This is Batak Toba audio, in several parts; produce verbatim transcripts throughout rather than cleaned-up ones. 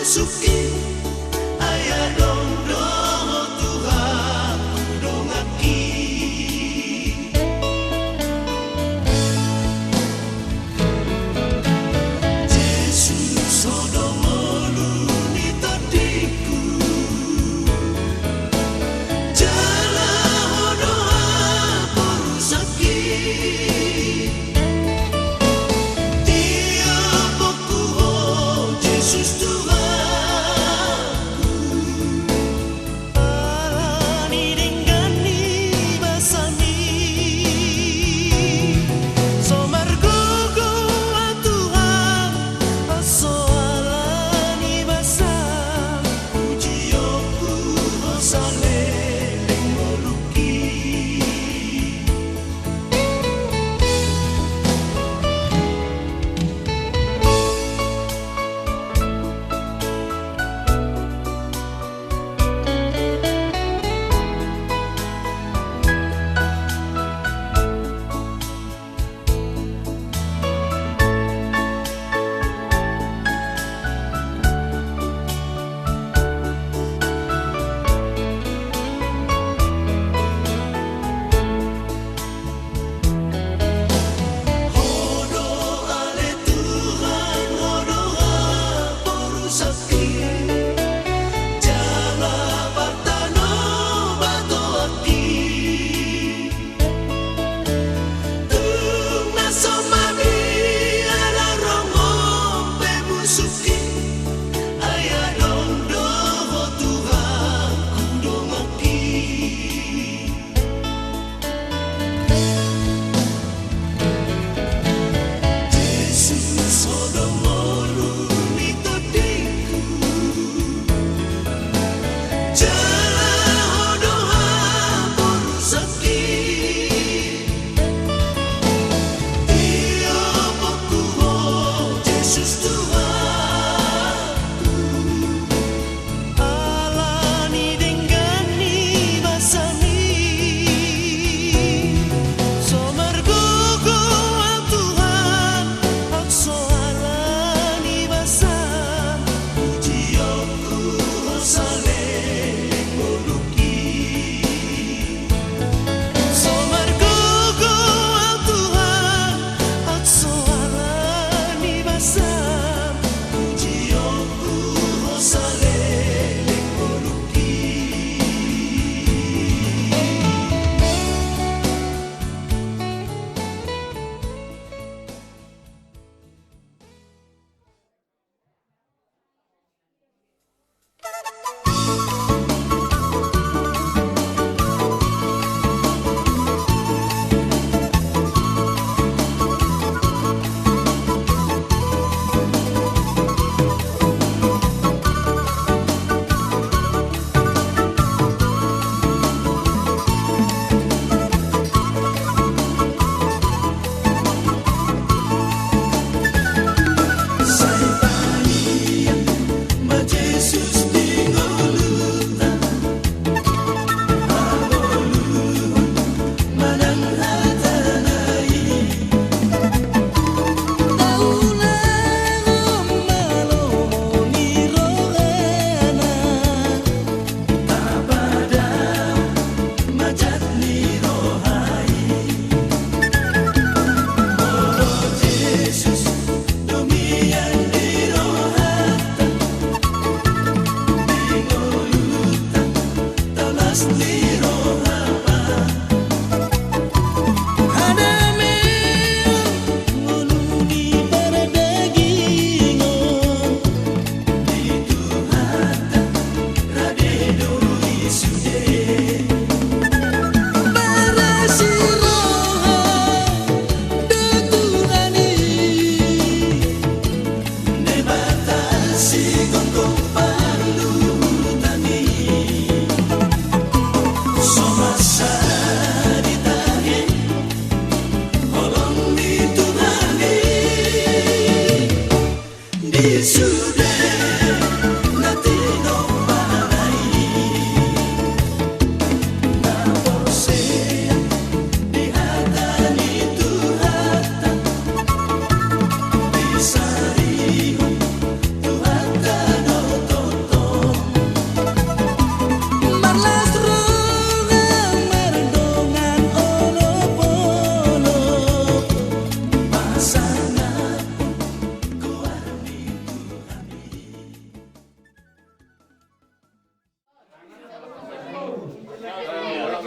Suki, ai adong do Tuhan tu donganki. Jesus, ho do ngolu ni tondingku. Jala ho do haporusanki. Tiop ho, Jesus Tuhan.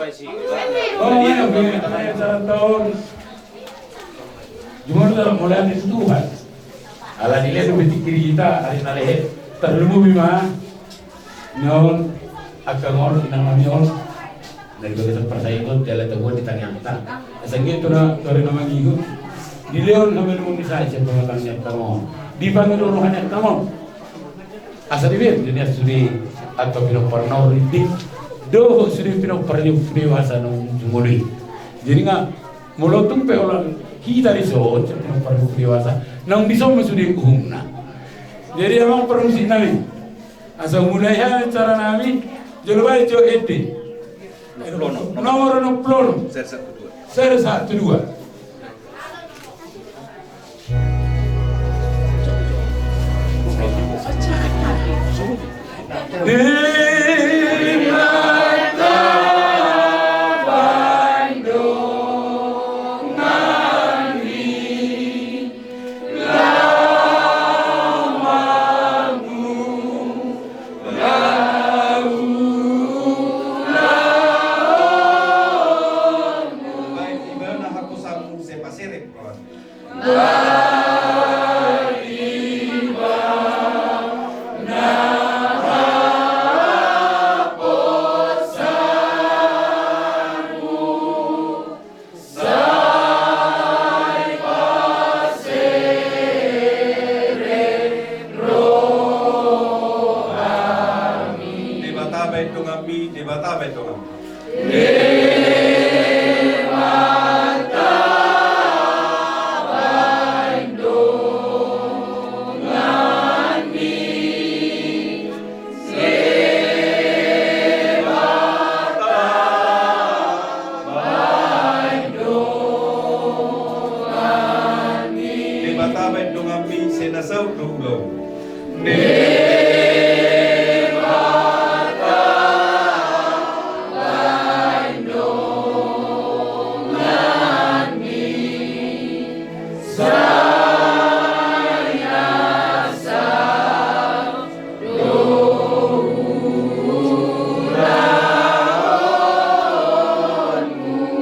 Oh, iya, iya, iya, iya, iya. Jumolo ta mulai ni Tuhan. Ala ni ledo betik kiri kita, ari na lehet. Tarlumobi ma. Naon, angka on, inang nami on. Na di bagasan parsahiton, jala tabuan di tangiangta. Asa ngetu na, tori na mangihut. Dilehon hamalumon ni sahat sian pamatang ni angka on. Dipangido roha ni angka on. Asa dibaen do nian sude angka pinompar na rindik dohot sude pinompar ni ompu dewasa naung jumolo i. Jadi nga molo tung pe holan hita dison, pinompar ni ompu dewasa naung dison ma sude uhumna. Jadi amang parmusik nami, asa mulai hami acara nami, jolo baen jo ende. Nomor onom pulu onom. Seri satu dua. Seri satu dua. Baen ibana haposanmu, sai paserep rohana. Debata baen donganmi, Debata baen donganmi. Debata baen donganmi, sai na saut do ulaon.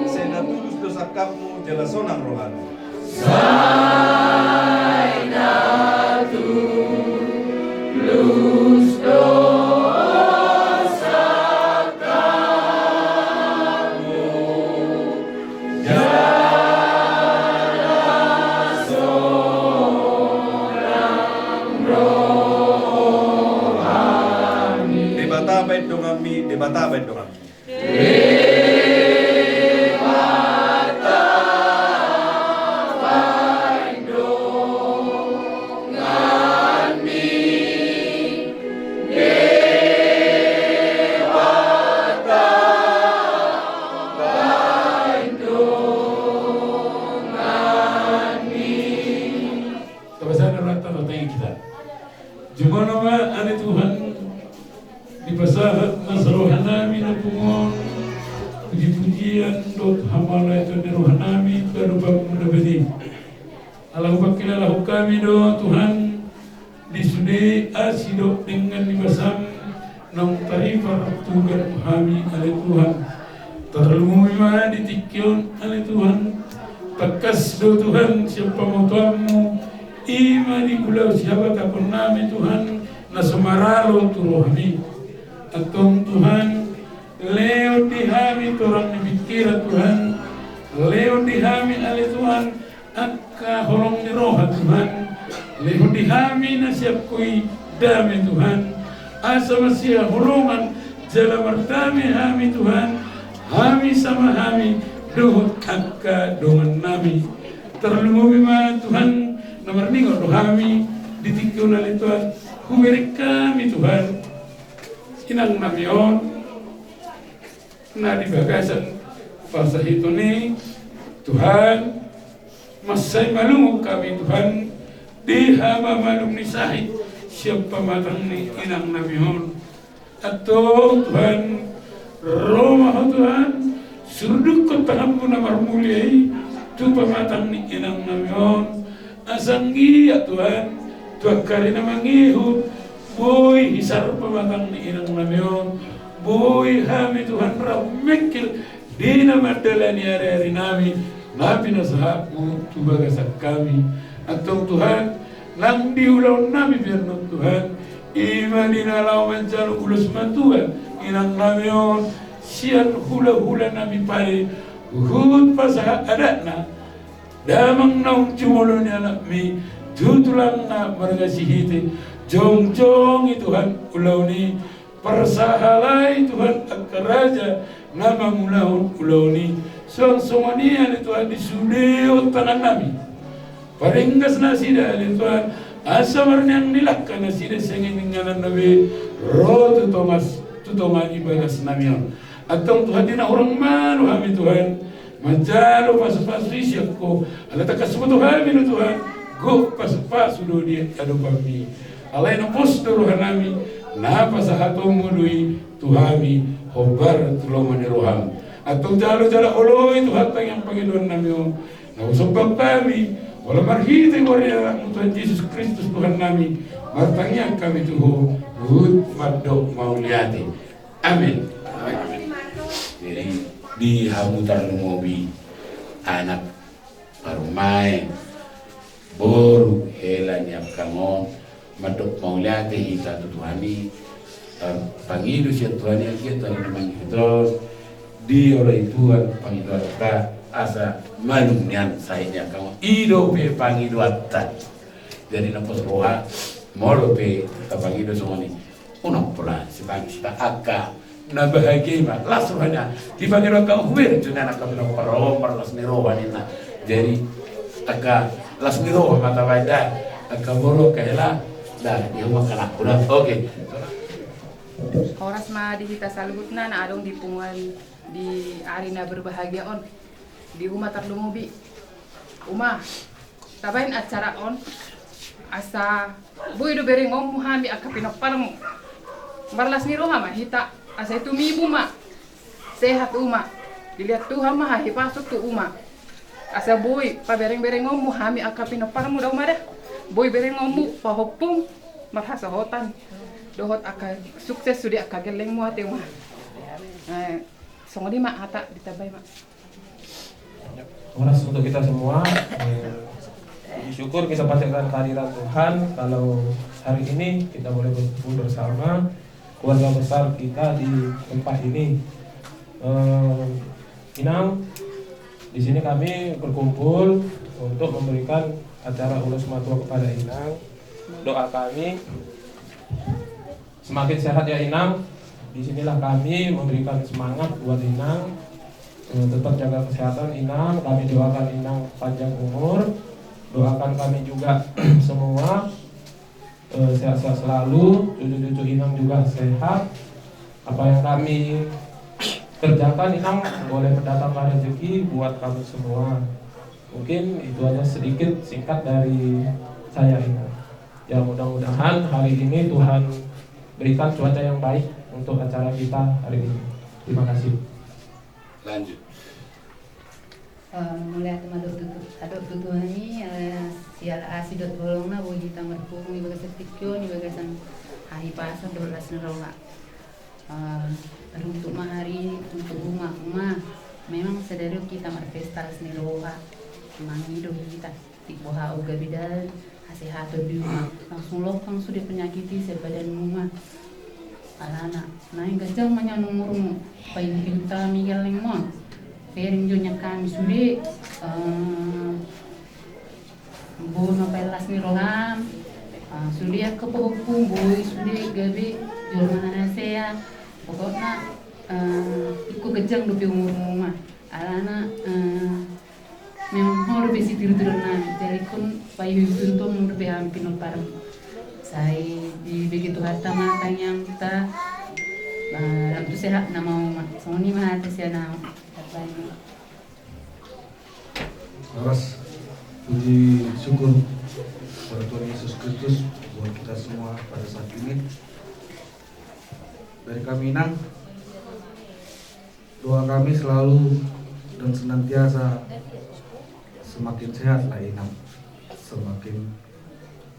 Sai na tulus do sangkapmu jala sonang rohana. Sai na tulus do sangkapmu jala sonang rohami. Debata baen donganmi, Debata baen donganmi. Tapasahat rohanta, martangiang hita. Jumolo ma ale Tuhan, dipasahat ma rohanami na pungu on, puji-pujian dohot hamauliateon ni rohanami tu adopanmu na badia i. Ala hupangkilalahon hami do Tuhan, di sude asi dohot denggan ni basam naung taripar tu ganup hami ale Tuhan. Tarlumobi ma di tingki on ale Tuhan, tangkas do Tuhan sian pamotoanmu, i ma di ulaon sihabatahononnami Tuhan, na so maralo tu rohami. Antong Tuhan, lehon di hami torang ni pingkiran Tuhan, lehon di hami ale Tuhan, angka holong ni roha Tuhan, lehon di hami na sian Ho i dame Tuhan, asa masihaholongan jala mardame hami Tuhan, hami sama hami dohot angka dongannami. Tarlumobi ma Tuhan, na marningot do hami di tingki on ale Tuhan, hubereng hami Tuhan inangnami on, na di bagasan parsahiton i, Tuhan, mansai malungun hami Tuhan, di hamamalum ni sahit sian pamatang ni inangnami on. Antong Tuhan, ro ma Ho Tuhan, surdukkon tanganmu na marmulia i tu pamatang ni inangnami on. Asa anggiat Tuhan, tu angka ari na mangihut, boi hisar pamatang ni inangnami on, boi hami Tuhan rap mengkel di na mandalani ari-ari nami na pinasahatmu tu bagasan hami. Antong Tuhan, nang di ulaon nami pe annon Tuhan, i ma di na laho manjalo ulos matua inang nami on, sian hula-hula nami pade, huhut pasahat adatna, damang naung jumolo ni anakmi, tu tulangna marga Sihite, jongjong i Tuhan ulaon i, parsahalai Tuhan angka raja na mangulahon ulaon i, suang songon i ale Tuhan di sude on tangan nami. Paringgas nasida ale Tuhan, asa marniang ni langka nasida sian inganan na be ro tu tonga, tu tonga ni bagas nami on. Antong Tuhan di na hurang malo hami Tuhan, manjalo pasu-pasu i sian Ho, ala tangkas huboto hami do Tuhan, gok pasu-pasu do di adopanmi. Alai na pos do roha nami, na pasahatonmu do i tu hami, hombar tu lomo ni roham. Antong jalo jala holoi Tuhan tangiang pangidoan nami on, na husombahon hami, olo marhite goar ni anakmu Tuhan Jesus Kristus Tuhan nami, martangiang hami tu Ho, huhut mandok mauliate. Amin. Amin. Jadi, di hamu tarlumobi anak, parumaen, boru, hela ni angka on, mandok mauliate hita tu Tuhan i, eh, pangido sian Tuhan i, anggiat Tuhan i na mangihuthon, dioloi Tuhan pangidoanta, asa malum nian sae ni angka on. I dope pangidoanta. Jadi na pos roha, molo pe tapangido songon i, unang pola sipangis hita, angka na bahagia i ma las rohana. Dipangido angka on, hubereng jo nian angka pinompar on marlas ni roha ninna. Jadi angka las ni roha ma tabaen da, angka boru, angka hela, da, di hamu angka anakku da. Oke. Horas ma di hita saluhutna na adong di punguan di ari na berbahagia on. Di uma tarlumobi, uma, tabaen acara on asa boi do berengonmu hami angka pinomparmu. Marlas ni roha ma hita, asa i tumibu ma, sehat uma, dilehon Tuhan ma hahipason tu uma, asa boi pabereng-berengonmu hami angka pinomparmu da uma da. Boi berengonmu pahompung marhasohotan dohot angka sukses sude angka gellengmu ate uma. Eh, songon i ma hata, ditambai ma. Horas untuk kita semua. Eh, puji syukur kita panjatkan kehadiran Tuhan. Kalau hari ini kita boleh berkumpul bersama keluarga besar kita di tempat ini. Eh, Inang, di sini kami berkumpul untuk memberikan acara ulos matua kepada Inang. Doa kami semakin sehat ya Inang. Di sinilah kami memberikan semangat buat Inang. Eh, tetap jaga kesehatan Inang. Kami doakan Inang panjang umur. Doakan kami juga semua, eh, sehat-sehat selalu. Cucu-cucu Inang juga sehat. Apa yang kami kerjakan Inang boleh mendatangkan rezeki buat kami semua. Mungkin itu aja sedikit singkat dari saya Inang. Ya, mudah-mudahan hari ini Tuhan berikan cuaca yang baik untuk acara kita hari ini. Terima kasih. Lanjut. Eh, mauliate ma dohot tutu, dohot tutu hami, eh, siala asi dohot holongna boi hita marpungu di bagasan tingki on, di bagasan hahipason dohot las ni roha. Eh, teruntuk ma hari untuk uma, uma. Memang sadari on hita marpesta las ni roha. Mangido hita. Tibu hau gabe dalan, hasehaton di uma. Langsung lokang sude penyakit i sian badanmu uma. Alana, naeng ganjang ma nian umurmu. Paihut-ihut hami gellengmu on. Fereng jo nian hami sude, eh, boi ma palas ni roham. Eh, sude angka pahompum boi sude gabe jolma na nasea. Pokokna, eh, ingkon ganjang dope umurmu uma. Alana, eh, memang ho dope situru-turun nami, jadi ingkon paihut-ihut ho dope hami pinomparmu. Sai dibege Tuhanta ma tangiangta, eh, lam tu sehatna ma uma. Songon i ma hata sian au. Horas, puji syukur kepada Tuhan Yesus Kristus buat kita semua pada saat ini. Dari kami Inang, doa kami selalu dan senantiasa semakin sehatlah Inang, semakin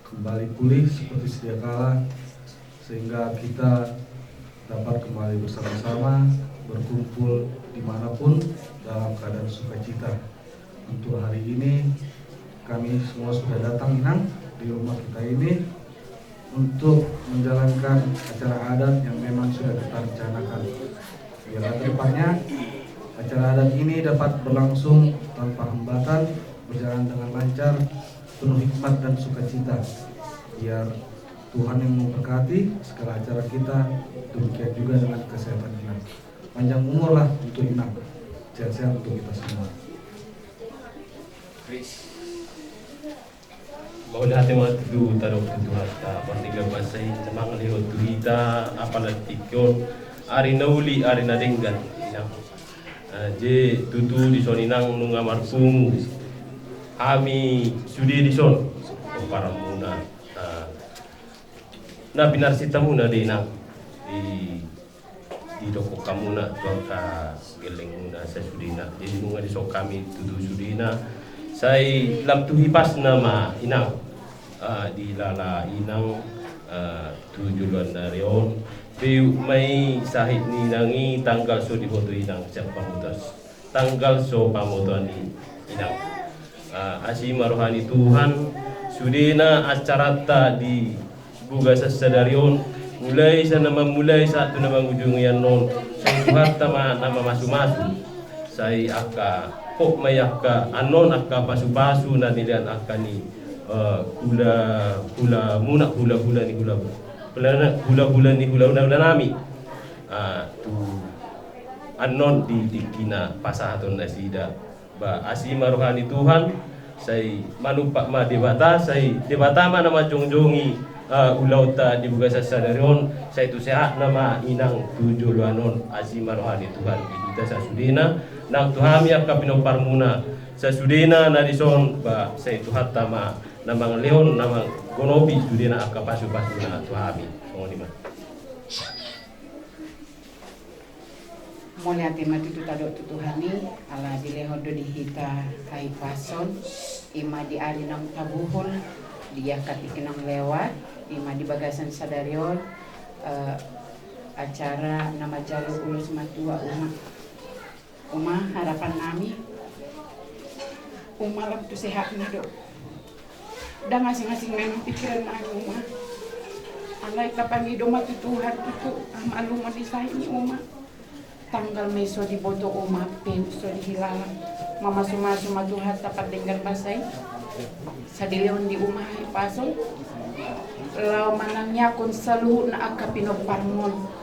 kembali pulih seperti sedia kala, sehingga kita dapat kembali bersama-sama berkumpul dimanapun dalam keadaan sukacita. Untuk hari ini kami semua sudah datang, Inang, di rumah kita ini untuk menjalankan acara adat yang memang sudah kita rencanakan. Biarlah ke depannya acara adat ini dapat berlangsung tanpa hambatan, berjalan dengan lancar, penuh hikmat dan sukacita. Biar Tuhan yang memberkati segala acara kita, demikian juga dengan kesehatan Inang. Panjang umurlah untuk Inang. Sehat-sehat untuk kita semua. Mauliate ma tutu tadok tu Tuhanta, pardenggan basa i, na mangalehon tu hita apala tingki on, ari na uli, ari na denggan, Inang. Ah, jadi tutu dison, Inang, nunga marpungu hami sude dison, pomparanmuna, ah, na pinarsintamuna do, Inang, di didokkon hamuna tu angka gellengmuna sasudena. Jadi nunga dison hami tutu sudena, sai lam tu hipasna ma, Inang, ah, dilala Inang, ah, tu joloan ni ari on. Beuk ma i sahit ni Inang i, tanggal so diboto Inang sian pamotoan, tanggal so pamotoan ni Inang. Ah, asi ma roha ni Tuhan, sudena acaranta di bagasan sadari on, mulai sian na mamulai sahat tu na mangujungi annon, sai Tuhanta ma na mamasumasu. Sai angka, hot ma i angka annon, angka pasupasu na nilehon angka ni, eh, hula, hulamuna, hulahula ni hula, hula, hulahula ni hulahula nami. Ah, tu annon di tingkina pasahaton nasida. Ba, asi ma roha ni Tuhan, sai manumpak ma Debata, sai Debata ma na manjongjongi, ah, ulaonta di bagasan sadari on, sai tu sehatna ma Inang tu joloan on, asi ma roha ni Tuhan di hita sasudena, nang tu hami angka pinomparmuna sasudena na dison, ba, sai Tuhanta ma na mangalehon, na manggonopi sudena angka pasupasuna tu hami. Songon i ma. Mauliate ma tutu tadok tu Tuhan i, ala dilehon do di hita hahipason, i ma di ari naung tabuhul, di angka tingki naung lewat, i ma di bagasan sadari on, eh, acara na manjalo ulos matua, Uma. Uma, harapan nami, Uma, lam tu sehatna do. Ndang asing-asing memang pikiran nami, Uma. Alai tapangido ma tu Tuhan tutu, ah, malumon di sahit ni Uma. Tanggal ma i so diboto Uma, beuk so dihilala. Mamasumasu ma Tuhanta pardenggan basa i. Sai dilehon di Uma hahipason, laho manangiangkon saluhutna angka pinomparmon.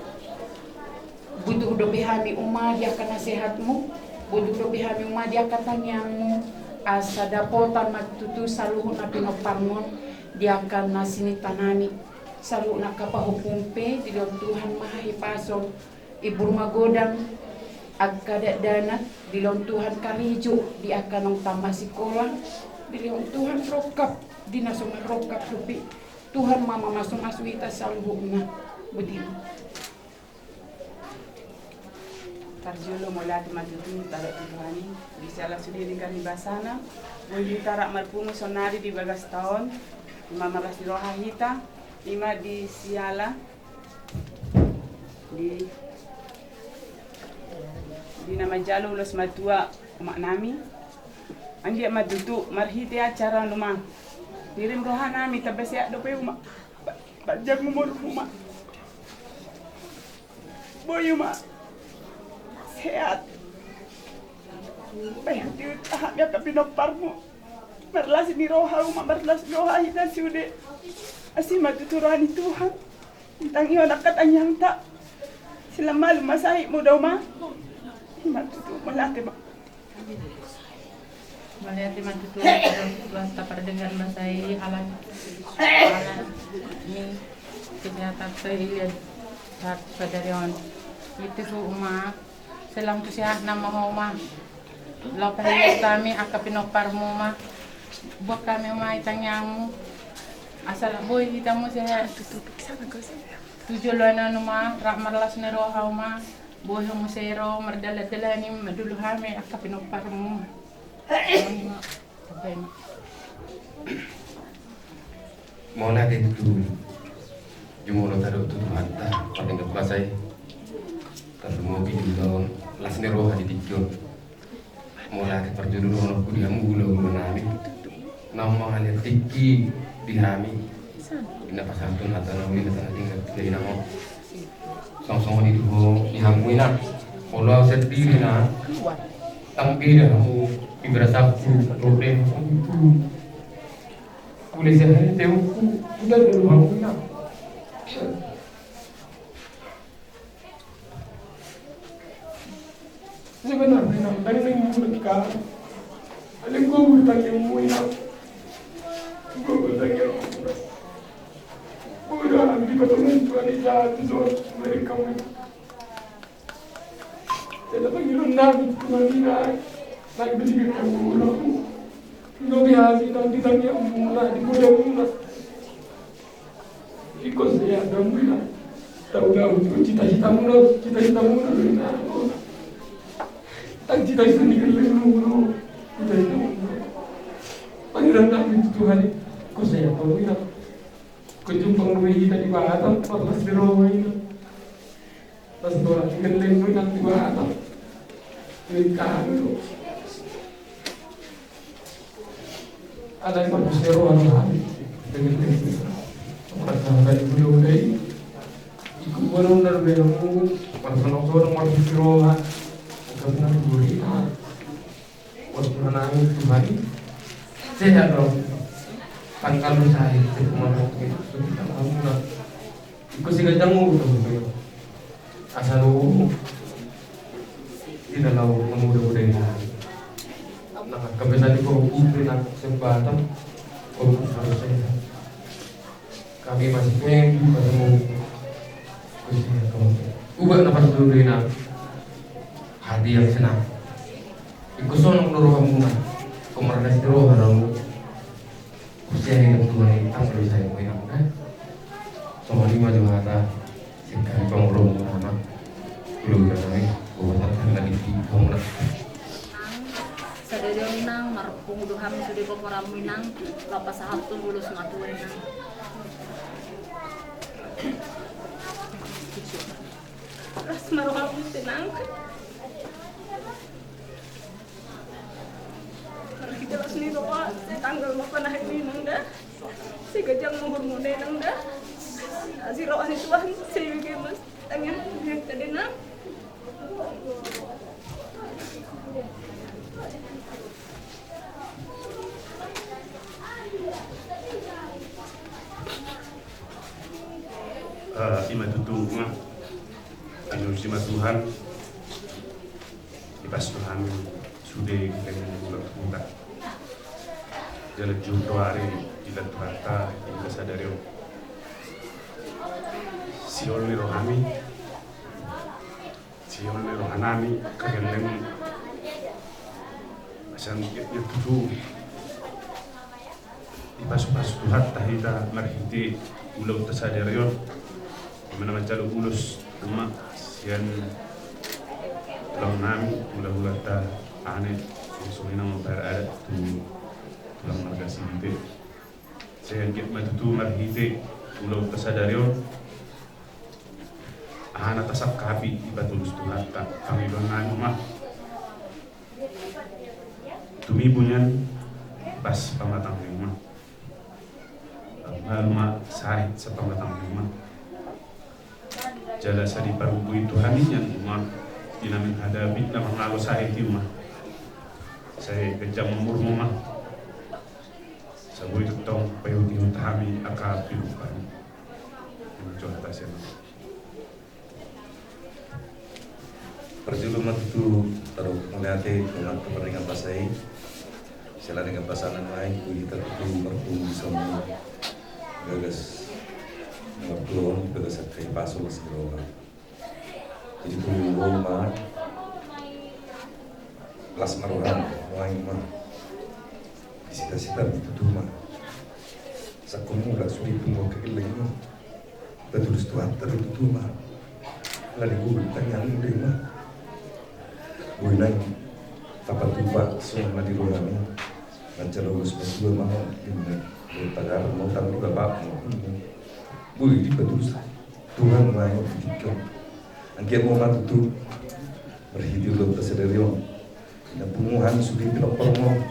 Butuh dope hami, Uma, di angka nasehatmu, butuh dope hami, Uma, di angka tangiangmu, asa dapotan ma tutu saluhutna pinomparmon di angka na sininta nami, saluhutna angka pahompu pe, dilehon Tuhan ma hahipason, ibur magodang, angka dakdanak, dilehon Tuhan karejo, di angka naung tamat sikola, dilehon Tuhan rongkap, di na so marrongkap dope, Tuhan ma mamasumasu hita saluhutna. Boti ma. Parjolo mauliate ma tutu tadok tu Tuhan i, di siala sude denggan ni basana, boi hita rap marpungu saonari di bagasta on, i ma marlas ni roha hita, i ma di siala, di, di na manjalo ulos matua umak nami, anggiat ma tutu marhite acara on, Uma, ngirim roha nami tamba sehat dope, Uma. Panjang umurmu, Uma. Boi, Uma, sehat. Baen di hami angka pinomparmu. Marlas ni roha, Uma, marlas ni roha hita sude. Asi ma tutu roha ni Tuhan. Tangihon angka tangiangta. Sai lam malum ma sahitmu da, Uma. Ima tutu, mauliate ma. Mauliate ma tutu, Tuhanta pardenggan basa i, ala, ala ni kesehatan sahali, sahat sadari on. Itu tu, Uma, sai lam tu sehatna ma ho, Uma. Laho pahias hami angka pinomparmu, Uma. Buat hami, Uma, i tangiangmu. Asa boi hita muse tu joloan on, Uma, rap marlas ni roha, Uma. Boi ho muse ro mardalan-dalan i mandulu hami angka pinomparmu. Mauliate tutu. Jumolo tadok tu Tuhanta pardenggan basa i. Tarlumobi jumolo Las ni roha di tingki on. Mauliate parjolo dohononku di hamu hulahula nami naung mangaliat tingki di hami. Di na pasahathon hata na uli, hata na denggan tu inang on. Songon songon i di ho, di hamu inang. Molo au sandiri na, ndang beda hamu di barasaku dohot di hamu. Ule sahali teungku, udah dulu hamu inang. Sebenarnya nang dari nang mulak ka. Ada gua bertanya mu ya. Gua bertanya mu. Udah di pertemuan Tuhan itu tuh mereka. Jadi bagi lu nang Tuhan ini nang. Nang beli ke kamu. Nang biasa nang ditanya mu nang di muda mu nang. Iko sai adong do inang. Tahu-tahu tu cita-citamu do, cita-citamu do inang. Ndang cita-cita ni gellengmu do. Cita-citamu do. Pangiran kami tu Tuhan i. Iko sai adong do inang. Iko jumpang do hita di Batam, pas di roha inang. Pas bola di gellengmu inang di Batam. Di kami do. Alai marpusiro roha do hami. Marhata-hata di ulaula i. Ingkon boanonna do be hamu. Marsonong-sonong, marpusiro roha. Angka na tu gori na. Bos menangi Tuhan i. Sehat do. Tanggal lu sahit. Sehat do. Ingkon siganjang umur do be. Asa do umur. Tidak lau memuda-muda inang. Nang angka pe sadi paruhutku nang sembatan. Paruhutku harus sehat. Kami masih menunggu ketemu. Ubat na parjolo inang. Hati yang senang. Ingkon sonang do rohamuna. Ingkon marlas ni roha do hamu. Usia ni Tuhan i tanggal saya mau inang kan. Songon i ma jo hata. Singkat pangurung nama. Lu kan ai. Gua pasal kan lagi di pangurung. Sadari on inang, marpungu do hami sude pomparanmu inang, laho pasahathon ulos matua inang. Las ma rohamu inang. Las ni roha, sai tanggal ma panahenmu inang da. Sai ganjang ma umurmu inang da. Asi roha ni Tuhan, sai bege ma tangiang, tangiang tadi inang. Ah, i ma tutu, nga. Anu, si ma Tuhan. Ipas Tuhan sude kita yang bulan kita. Jalan jumpa hari di Tuhanta, di sadari on. Sihol ni rohami. Sihol ni rohanami, kagelleng. Asa anggiat tutu dipasu-pasu Tuhanta hita marhite ulaonta sadari on. Di mana manjalo ulos, uma, sian tulangnami, hulahulanta, ane, songon i nang mambahen adat tu tulang marga Sihite. Sai anggiat ma tutu marhite ulaonta sadari on. Aha na tasangkapi dipatulus Tuhanta, pangidoannami ma. Tumibu nian pas pamatangmu ma. Lalu ma sahit sapamatangmu ma. Jala sai dipargogoi Tuhan i nian uma, di na menghadapi na mangalo sahit i uma. Sai ganjang umurmu ma. Sai boi tongtong paihut-ihut hami angka pingkiranmi. Parjolo ma tutu tardok mauliate tu Amanta pardenggan basa i. Siala ni pambasanan nai, boi hita tutu marpungu di son, di bagas martuaon, di bagas angka i pasu las ni roha. Jadi tu roha ma, las ma roham, nuaeng ma. Disita-sita ma tutu ma. Sangkon mula sude pun mau kagelleng ma. Patulus Tuhanta do tutu ma. Ala ni guru tangiang muna ma. Boi nang tapatupa songon na di rohami. Manjalo ulos matua ma ho, inna. Boi tagar ma utang di bapakmu, inna. Boi dipatulus Tuhan ma ho di tingki on. Anggiat ma tutu Marhite ulaonta sadari on, na punguan sude pinompar ma on.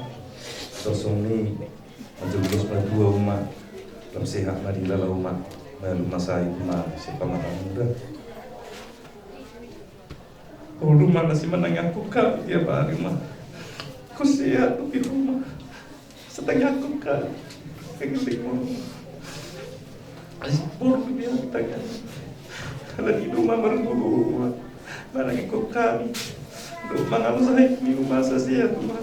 Songon i, manjalo dos ma tua uma, lam sehat ma dilala uma, malum ma sai uma, sian pamatang muda. Olo ma na simanangiangkon hami tiap ari ma. Ho sehat dope ho ma. Simanangiangkon hami. Pengen dengon. Asi boru di biar tangan. Ala ni doma marguru. Manangiangkon hami. Dohot mangalo sahit ni uma asa sehat uma.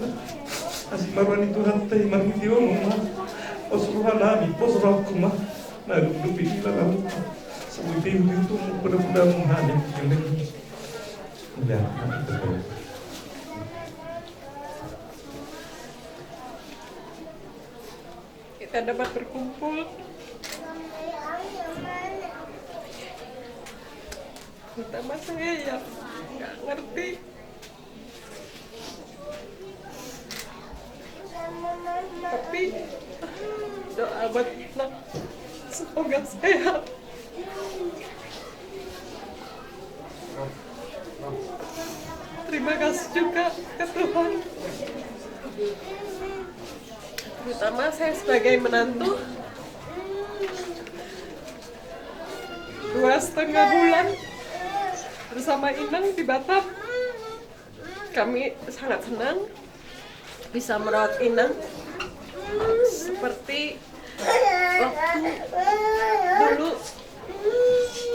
Asi marani Tuhanta i marhite on uma. Pos roha nami, pos rohangku ma. Malum dope dilala uma. Sabotulna i tu poda-podamu hami. Udah. Kita dapat berkumpul. Terutama saya yang nggak ngerti. Tapi doa buat Inang, semoga sehat. Terima kasih juga ke Tuhan. Terutama saya sebagai menantu, dua setengah bulan bersama Inang di Batam. Kami sangat senang bisa merawat Inang seperti waktu dulu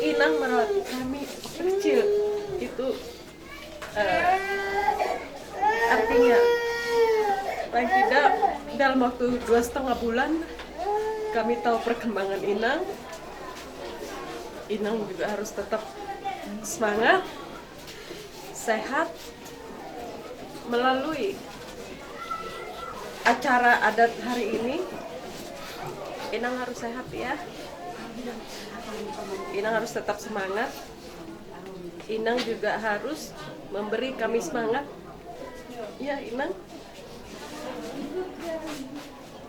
Inang merawat kami kecil. Itu, eh, artinya, paling tidak dalam waktu dua setengah bulan, kami tahu perkembangan Inang. Inang juga harus tetap semangat, sehat. Melalui acara adat hari ini, Inang harus sehat, ya. Inang harus tetap semangat. Inang juga harus memberi kami semangat. Ya, Inang.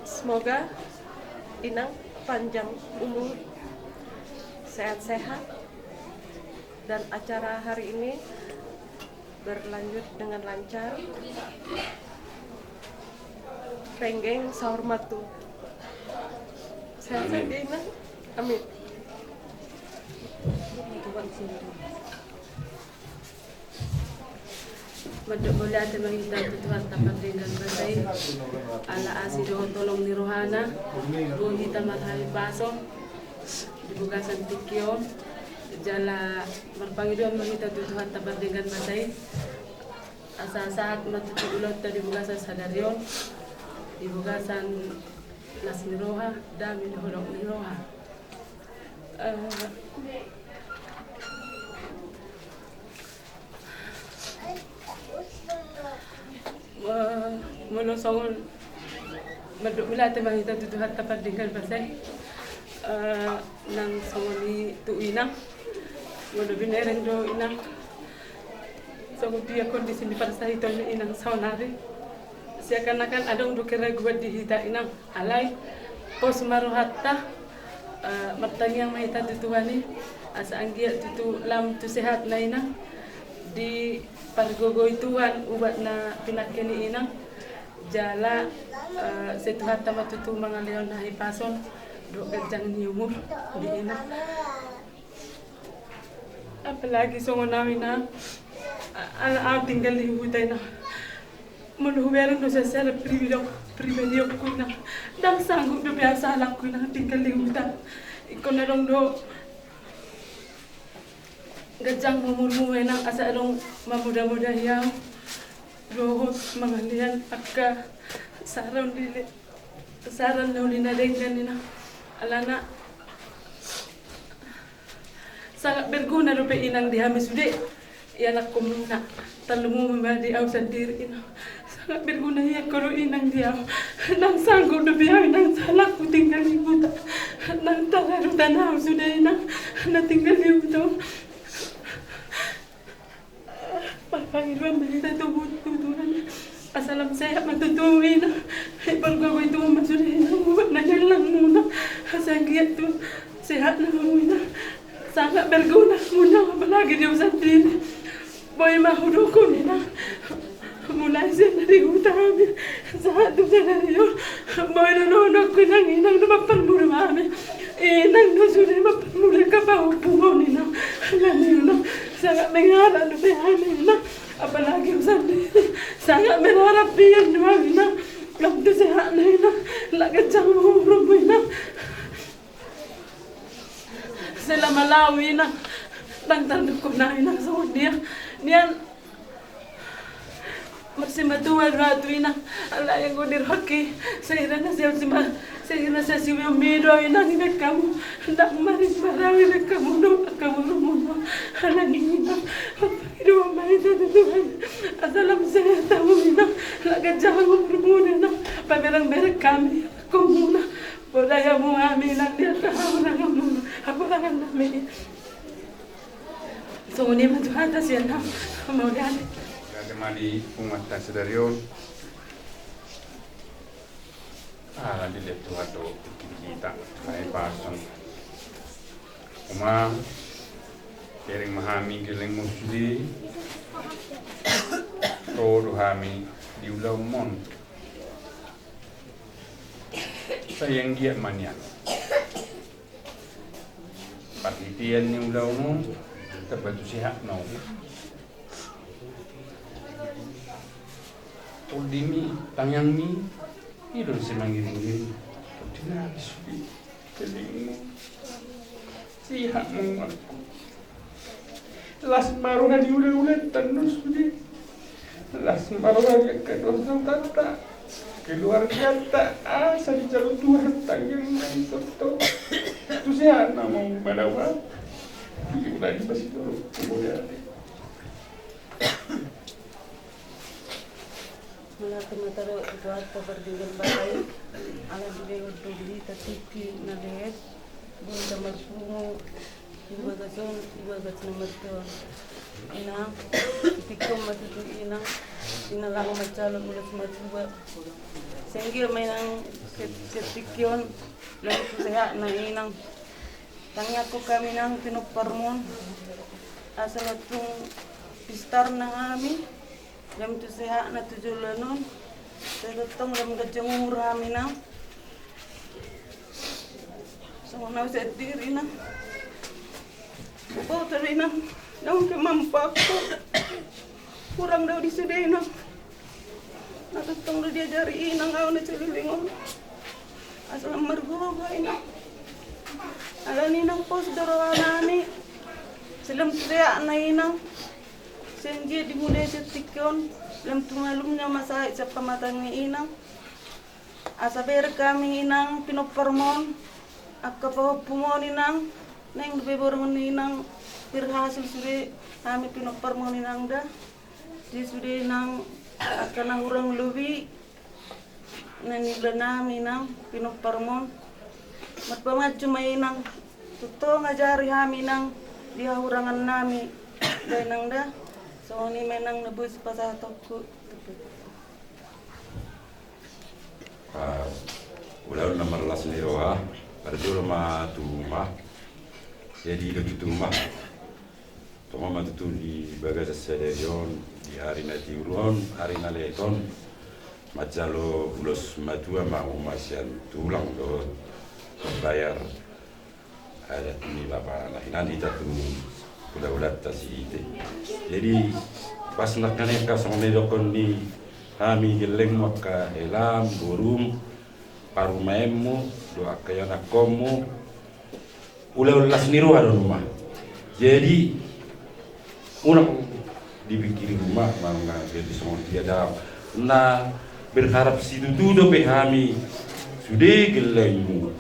Semoga Inang panjang umur, sehat-sehat, dan acara hari ini berlanjut dengan lancar. Penggeng saur matua. Sehat-sehat, Inang. Amin. Mandok mauliate ma hita tu Tuhanta pardenggan basa i. Ala asi dohot holong ni rohana boi hita marhahipason di bagasan tingki on. Jala marpangidoan ma hita tu Tuhanta pardenggan basa i, asa sahat ma tutu ulaonta di bagasan sadari on di bagasan las ni roha, dame dohot holong ni roha. Eh, Ma-, molo songon, mandok mauliate ma hita tu Tuhanta pardenggan basa i. Eh, nang songon i tu Inang, molo binereng do Inang, songon dia kondisi ni parsahiton ni Inang saonari. Seakan-akan adong do keraguan di hita, Inang. Alai pos ma rohanta, eh, martangiang ma hita tu Tuhan i, asa anggiat tutu lam tu sehatna Inang, dipargogoi Tuhan ubat na pinangke ni Inang, jala, eh, sai Tuhanta ma tutu mangalehon hahipason dohot ganjang ni umur di Inang. Apalagi songon au, Inang, a-, ala au tinggal di huta, Inang. Molo hubereng do secara pribadi, pribadionku, Inang, ndang sanggup dope au sahalakku, Inang, tinggal di huta. Ingkon adong do ganjang umurmu, Inang, asa adong mamoda-modahi au dohot mangalehon angka saron di le-, saron na uli na denggan, Inang. Alana sangat berguna dope, Inang, di hami sude ianakkonmuna. Tarlumobi ma di au sandiri, Inang. Sangat berguna ia angka do, Inang, di au. Ndang sanggup dope au, Inang, sahalakku tinggal di huta. Ndang taradu tanahon sude, Inang, na tinggal di huta on. Marpangidoan ma hita tu Tuhan, asa lam sehat ma tutu, Inang. Dipargogoi Tuhan ma sude, Inang, ubat na niallang muna, asa anggiat tu sehatna hamu, Inang. Sangat berguna muna, apalagi di au sandiri. Boi ma hudok on, Inang. Mulai sian na di huta hami sahat tu sadari on, boi do na hudok on, Inang. Inang do mamparmulu hami. Inang do sude mamparmulu angka pahompum on, Inang. Alani, Inang, sangat mengharap dope hami, Inang. Apalagi au sandiri sangat mengharap hian do hami, Inang. Lam tu sehatna, Inang. Lam ganjang umurmu, Inang. Selama laho, Inang, ndang tardok hona, Inang, songon dia nian. Marsimatua do au tu, Inang. Alai anggo dirohaki, sahira na sian sima, sahira na sian simeon mi do, Inang, ibaen hamu. Ndang marimbar au ibaen hamu do, hamu do, hamu do. Alani, Inang, mampangidoan ma hita tu Tuhan asa lam sehat hamu, Inang. Lam ganjang umurmu, Inang. Pamereng-mereng hami, hamu, Inang. Poda hamu hami, Inang, di angka hahuranganmu, hahurangan nami. Songon i ma tu hata sian hami, mauliate. Mauliate ma di punguanta sadari on. Ala dilehon Tuhan do tingki hita, ai pasang. Uma, bereng ma hami gellengmu sude. Ro do hami di ulaonmon. Sai anggiat ma nian, parhitean ni ulaon on, tamba tu sehatna. Tondimi, tangiangmi, i do na sai mangiring-iring. Tondimi habis. Jadi, sehat ma roha. Las ma roha ni hulahulanta on sude. Las ma roha ni angka dohot sahuta, keluarganta, asa dijalo Tuhan tangiangna i tongtong. Tu sehatna ma manawa. Di ulaon i pasti do. Mauliate ma tahe tu Tuhanta pardenggan basa i, ala dilehon do di hita tingki na lehet, boi hita marpungu di bagas on, di bagas na martua on. Inang, tingki on ma tutu, Inang, Inang laho manjalo ulos matua. Sai anggiat ma, Inang, sian, sian tingki on, lam tu sehatna, Inang. Tangiangkon hami, Inang, pinomparmon, asa na tung pistarna hami, lam tu sehatna tu joloan on, sai tongtong lam ganjang umur hami, Inang. Songon au sandiri, Inang. Boto do, Inang, naung kemampuanku. Hurang do au di sude, Inang. Na tongtong do diajari, Inang, au na saleleng on. Asa lam margogo, Inang. Alani, Inang, pos do rohanami. Sai lam tu sehatna, Inang. Sai anggiat dimulai sian tingki on, lam tu malumnya ma sahit sian pamatangna, Inang. Asa bereng hami, Inang, pinomparmon, angka pahompumon, Inang. Naeng dope borngin, Inang, berhasil sude hami pinomparmon, Inang, da. Di sude, Inang, angka na hurang lobi na niulanami, Inang, pinomparmon. Marpamanju ma, Inang, tongtong ajari hami, Inang, di hahurangannami, da, Inang, da. Songon i ma, Inang, na boi sipasahatonku. Ah, ulaon na marlas ni roha, parjolo ma tu uma. Jadi, do tu uma. Tongon ma tutu di bagasan sadari on, di ari na tiur on, ari na lehet on, manjalo ulos matua ma uma sian tulang dohot mambayar adat ni bapa na hinan hita tu hulahulanta sihite. Jadi, pas nangkin angka songon na nidokkon ni hami gellengmu, angka helam, borum, parumaenmu, dohot angka ianakhonmu, ulaon las ni roha do numa. Jadi, unang dipikiri uma, manang jadi songon dia, da. Na berharap situtu dope hami sude gellengmu.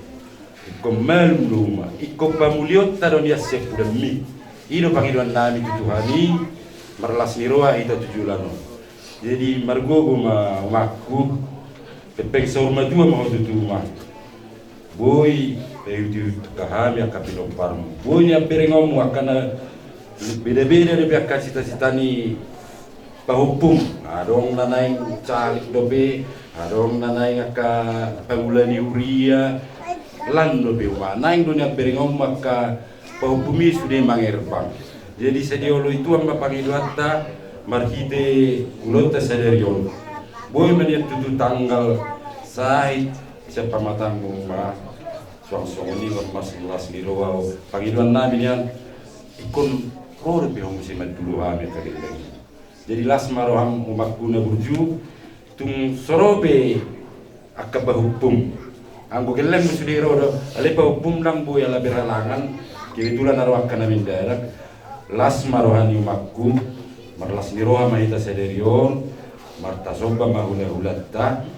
Ingkon malum do uma, ingkon pamulionta do nian sian pudanmi. I do pangidoannami tu Tuhan i, marlas ni roha hita tu joloan on. Jadi, margogo ma, omakku, hepeng saur matua ma ho tutu, uma. Boi paihutihut hami angka pinomparmu. Boi nian berengonmu angka na beda-beda dope angka cita-cita ni pahompum. Adong na naeng caleg dope, adong na naeng angka pangula ni huria. Lan dope, uma, naeng do nian berengonmu angka pahompum i sude mangerbang. Jadi sadia olo i Tuhan ma pangidoanta marhite ulaonta sadari on. Boi ma nian tutu tanggal sahit sian pamatangmu ma. Suang songon i ma las ni roha pangidoan nami nian. Ingkon ro dope ho muse mandulu hami angka gelleng. Jadi las ma roham umakku na burju. Tung so ro pe angka pahompum. Anggo gelleng ma sude ro do, alai pahompum ndang boi ala berhalangan, kebetulan ro angka na mendadak. Las ma roha ni umakku. Marlas ni roha ma hita sadari on. Martasomba ma hulahulanta.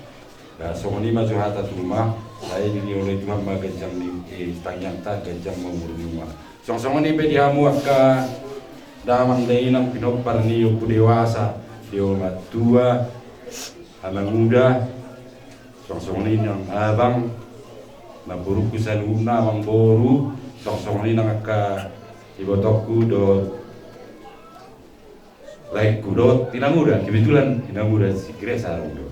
Songon i ma jo hata tuma. Sai dinioloi Tuhan ma ganjang ni tangiangta, ganjang ma umur ni uma. Suang songon i pe di hamu angka damang dainang pinompar ni ompu dewasa, di oma tua, amanguda. Suang songon i nang abang, namborungku saluhutna, amangboru. Suang songon i nang angka ibotongku dohot laengku dohot inanguda, kebetulan inanguda si Grace adong do.